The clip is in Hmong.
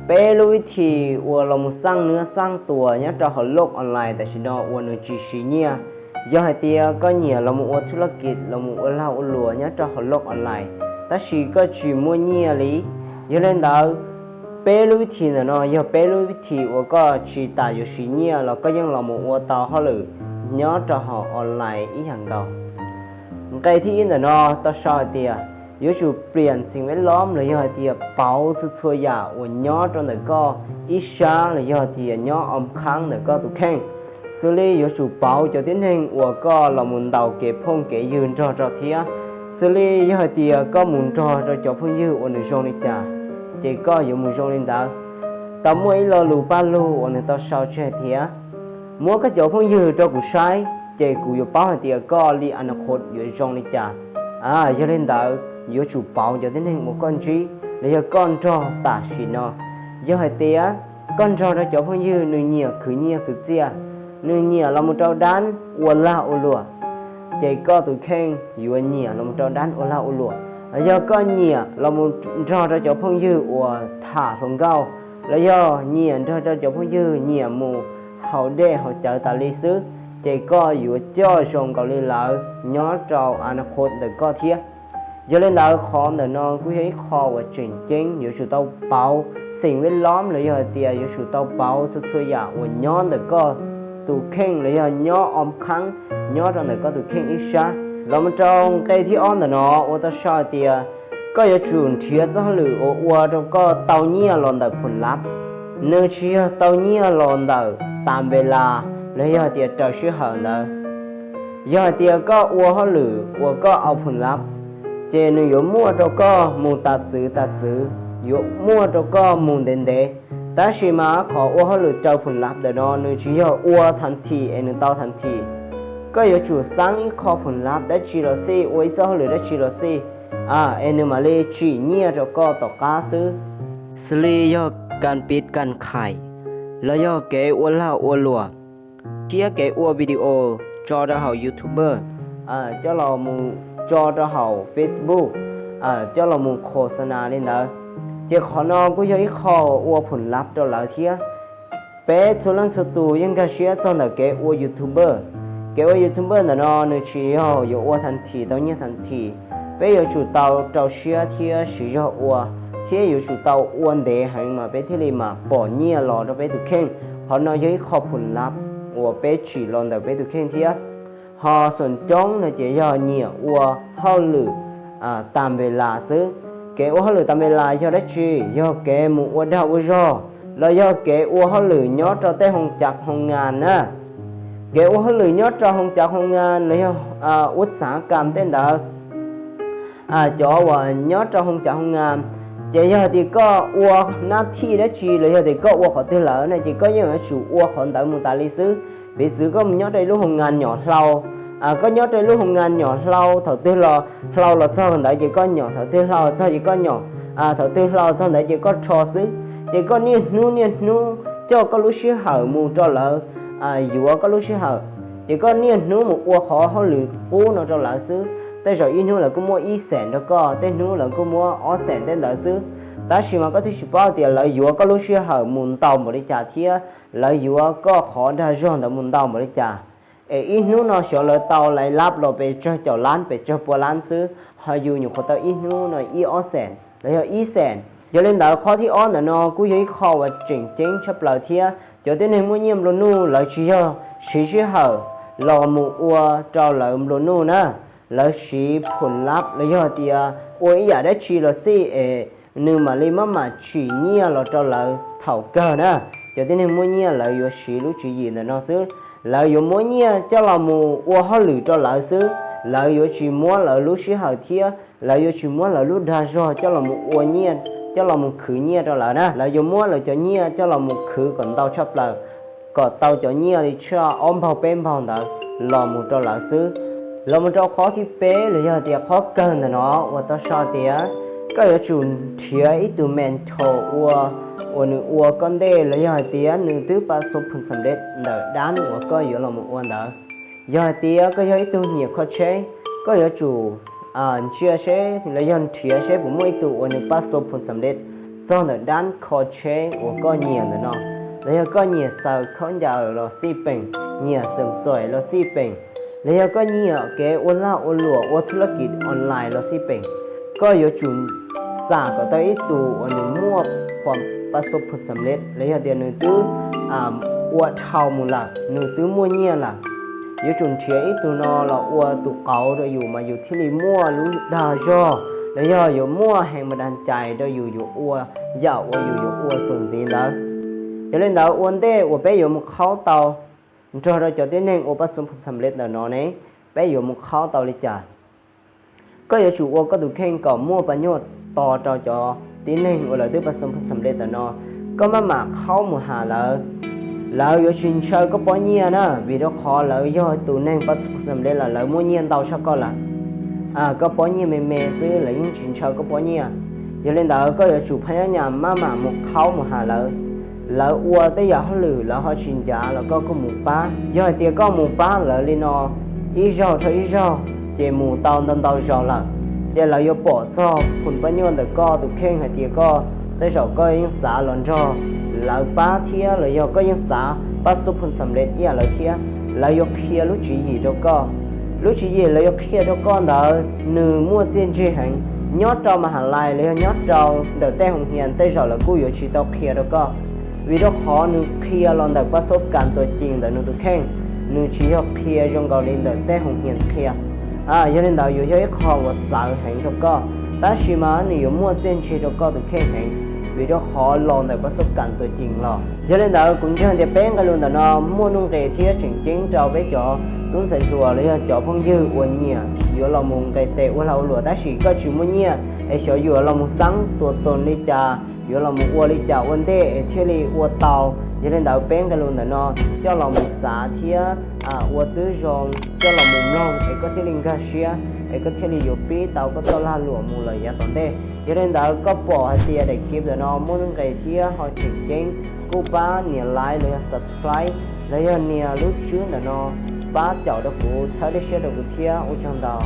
Peb lub vib thim uas los mus xaj nuab xaj tuas nyob rau hauv loj online tam sim no uas nws tsis siv nyiaj, yog hais tias koj nyiam los mus ua thub laj kis los mus ua lag ua luam nyob rau hauv loj online, tab sis koj tsis muaj nyiaj li. Yog li ntawd, peb lub vib thim ntawm no yog peb lub vib thim uas koj tsis tas yuav siv nyiaj los koj yeej los mus ua tau hauj lwm nyob rau hauv online ib yam nkaus. Nqe thib ib ntawm no tau sau hais tias yuav tsum pliam xeem veb lob los yog hais tias pauv txhua txhua yam uas nyob rau ntawm koj ib sab los yog tias nyob om khaab ntawm koj tus kheej. Xws li yuav tsum pauv cov tib neeg uas koj los mus ntaus kev phooj kev ywg nrog rau thiab. Xws li yog hais tias koj mus nrog rau cov phooj ywg uas nws zoo li cas, ces koj yuav mus zoo li ntawd. Tau muaj ib lo lus paj lug uas nws tau sau tseg tias, muab koj cov phooj ywg rau kuv saib, ces kuv yuav paub hais tias koj li a na khos yuav zoo li cas. Yog li ntawd, yuav tsum pauv cov tib neeg uas koj ntsib los yog koj nrog tam sim no. Yog hais tias koj nrog rau cov phooj ywg nws nyiam khwv nyiaj khwv txiaj, nws nyiam los mus rau dab ua lag ua luam, ces koj tus kheej yuav nyiam los mus rau dab ua lag ua luam. Los yog koj nyiam los mus nrog rau cov phooj ywg uas tham hluas nkauj, los yog nyiam nrog rau cov phooj ywg nyiam mus haus dej haus cawv tas li xwb, ces koj yuav coj zoo nkaus li lawv nyob rau a na khos ntawm koj thiab. Yog li ntawd, qhov ntawm no kuj yog ib qho uas tseem ceeb yuav tsum tau pauv xeem veb lob los yog hais tias yuav tsum tau pauv txhua txhua yam uas nyob ntawm koj tus kheej los yog nyob om khaab, nyob rau ntawm koj tus kheej ib sab. Los mus rau nqe thib ob ntawm no uas tau sau hais tias koj yuav tsum nrhiav txoj hauj lwm uas ua rau koj tau nyiaj los ntawm phum lav, nws tsis yog tau nyiaj los ntawm tas npe las los yog tias raws sij hawm ntawd. Yog hais tias koj ua hauj lwm uas koj au phum lav, ces nws yuav muaj rau koj mus tas txwv tas txwv, yuav muaj rau koj mus ntev ntev. Tab sis mas qhov ua hauj lwm raws phum lav ntawm no nws tsis yog ua thas thim es nws tau thas thim. Koj yuav tsum xaab ib qho phum lav dab tsi los xij, ua ib txoj hauj lwm dab tsi los xij, es nws mam li tsim nyiaj rau koj tom qab xwb. Xws li yog kas piv kas khais, los yog kev ua lag ua luam, thiab kev ua video tso rau hauv YouTube, coj los mus tso rau hauv Facebook, coj los mus khos xa nas li ntawd. Ces qhov no kuj yog ib qho ua phum lav rau lawv thiab. Peb txhua leej txhua tus yeej nkag siab txog ntawm kev ua YouTube. Kev ua YouTube ntawm no nws tsis yog yuav ua thas thim tau nyiaj thas thim. Peb yuav tsum tau rau siab thiab siv zog ua, thiab yuav tsum tau ua ntev heev mas peb thiaj li mam pom nyiaj los rau peb tus kheej. Qhov no yog ib qho phum lav uas peb tsim los ntawm peb tus kheej thiab. Ho xom coob no ces yog nyiam ua hauj lwm tas npe las xwb. Kev ua hauj lwm tas npe las yog dab tsi? Yog kev mus ua dag ua zog, los yog kev ua hauj lwm nyob rau tej hoo cav hoo ngas na. Kev ua hauj lwm nyob rau hoo cav hoo ngas los yog ua txav kas tej ntawd, cov uas nyob rau hoo cav hoo ngas, ces yog tias koj ua nab thij dab tsi los yog tias koj ua qhov twg lawm na ces koj yeej yuav tsum ua qhov ntawd mus tas li xwb. Piv txwv koj mus nyob rau ib lub hoo ngas nyom hlau, koj nyob rau ib lub hoo ngas nyom hlau, thaum twg los hlau los txog ntawd ces koj nyom, thaum twg hlau txog ces koj nyom, thaum twg hlau txog ntawd ces koj rho xwb. Ces koj niaj hnub niaj hnub coj koj lub sij hawm mus rau lawv, yuav koj lub sij hawm, ces koj niaj hnub mus ua qhov hauj lwm qub no rau lawv xwb. Tej zaum ib hnub lawv kuj muab ib xees rau koj, tej hnub lawv kuj muab ob xees tej ntawd xwb. Tab sis mas koj twb tsis paub tias lawv yuav koj lub sij hawm mus ntau npaum li cas thiab lawv yuav koj qhov dag zog ntawd mus ntau npaum li cas. Es ib hnub no xyov lawv tau lais lab los pes tsawg caum lab pes tsawg pua lab xwb, ho yus nyuam qhuav tau ib hnub no ib ob xees los yog ib xees. Yog li ntawd qhov thib ob ntawm no kuj yog ib qho uas tseem ceeb tshaj plaws thiab. Cov tib neeg muaj nyiaj nplua nuj lawv tsis yog siv sij hawm los mus ua rau lawv nplua nuj na, lawv siv phum lab los yog tias ua ib yam dab tsi los xij es nws mam li maj mam tsim nyiaj los rau lawv thaum kawg na. Cov tib neeg muaj nyiaj lawv yuav siv lub tswv yim ntawm no xwb. Lawv yuav muab nyiaj coj los mus ua hauj lwm rau lawv xwb, lawv yuav tsis muab lawv lub sij hawm thiab lawv yuav tsis muab lawv lub dag zog coj los mus ua nyiaj, coj los mus khwv nyiaj rau lawv na. Lawv yuav muab lawv cov nyiaj coj los mus khwv kom ntau tshaj plaws, kom tau cov nyiaj li tshaj ob npaug peb npaug ntawd los mus rau lawv xwb. Los mus rau qhov thib peb los yog tias qhov kawg ntawm no uas tau sau tias koj yuav tsum nrhiav ib tug mentor ua, uas nws ua koj ntej los yog hais tias nws twb pas xo phum xam lej ntawm dab uas koj yuav los mus ua ntawd. Yog hais tias koj yog ib tug nyiam kho tsheb, koj yuav tsum ntsia seb los yog nrhiav seb puas muaj ib tug uas nws pas xo phum xam lej txog ntawm dab kho tsheb uas koj nyiam ntawm no, los yog koj nyiam xaws khaub ncaws los xij peem, nyiam xeem xuaim los xij peem, los yog koj nyiam kev ua lag ua luam ua thab laj kis online los xij peem, koj yuav tsum xam kom tau ib tug uas nws muaj pab xub phu xam lej los yog tias nws twb ua dhau mus lawm, nws twb muaj nyiaj lawm. Yuav tsum nrhiav ib tug no los ua tus qauv rau yus mas yus thiaj li muaj lub dag zog, los yog yuav muaj heev mas dag cais rau yus, yuav ua yam uas yus yuav ua txuas ntxiv ntawd. Yog li ntawd ua ntej uas peb yuav mus qhaub tau nrog rau cov tib neeg ua pab xub phu xam lej ntawm no ne, peb yuav mus qhaub tau li cas? Koj yuav tsum ua koj tus kheej kom muaj pab nyuaj to rau cov tib neeg uas lawv twb pab xub phu xam lej ntawm no. Koj maj mam qhaub mus has lawv, lawv yuav tsis ntshaw koj pob nyiaj na, vim rau qhov lawv yog tus neeg pab xub phu xam lej lawm, lawv muaj nyiaj ntau tshaj koj lawm. Koj pob nyiaj me me xwb lawv yeej tsis ntshaw koj pob nyiaj. Yog li ntawd koj yuav tsum phab nyab nyas maj mam mus qhaub mus has lawv. Lawv ua tej yam hauj lwm lawv ho tsis ncav los koj kuj mus pab. Yog hais tias koj mus pab lawv li no ib zaug dhau ib zaug ces mus tau ntau ntau zaus lawm, ces lawv yuav pom txog phum pab nyuaj ntawm koj tus kheej hais tias koj tej zaum koj yeej xav los nrog lawv pab thiab los yog koj yeej xav pab xub phu xam lej ib yam lawv thiab. Lawv yuav qhia lub tswv yim rau koj. Lub tswv yim lawv yuav qhia rau koj ntawd nws muaj txiaj ntsig heev. Nyob rau mas has lais los yog nyob rau ntawm tej hoos hias tej zaum lawv kuj yuav tsis tau qhia rau koj, vim rau qhov nws qhia los ntawm pab xub kas tuas cees ntawm nws tus kheej, nws tsis yog qhia zoo nkaus li ntawm tej hoos hias qhia. Yog li ntawd yuav yog ib qho uas txawv heev rau koj, tab sis mas nws yuav muaj txiaj ntsig rau koj tus kheej heev, vim rau qhov los ntawm pab xub kas tuas cees los. Yog li ntawd kuv ntseeg tias peb nqe lus ntawm no muaj nuj nqis thiab tseem ceeb rau peb cov tub ntxhais hluas los yog cov phooj ywg uas nyiam yuav los mus nqes tes ua lag ua luam tab sis koj tsis muaj nyiaj es xyov yuav los mus xaab tua toos li cas, yuav los mus ua li cas ua ntej es thiaj li ua tau. Yog li ntawd peb nqe lus ntawm no coj los mus xav thiab ua twb zoo coj los mus mloog es koj thiaj li nkag siab es koj thiaj li yuav pib tau koj txoj lag luam mus lawm yav tom ntej. Yog li ntawd koj pom hais tias daim clip ntawm no muaj nuj nqis thiab ho tseem ceeb, kuj pab nias like los yog subscribe los yog nias lub tswb ntawm no pab caum rau kuv, txhawb dej siab rau kuv thiab. Ua tsaug ntau.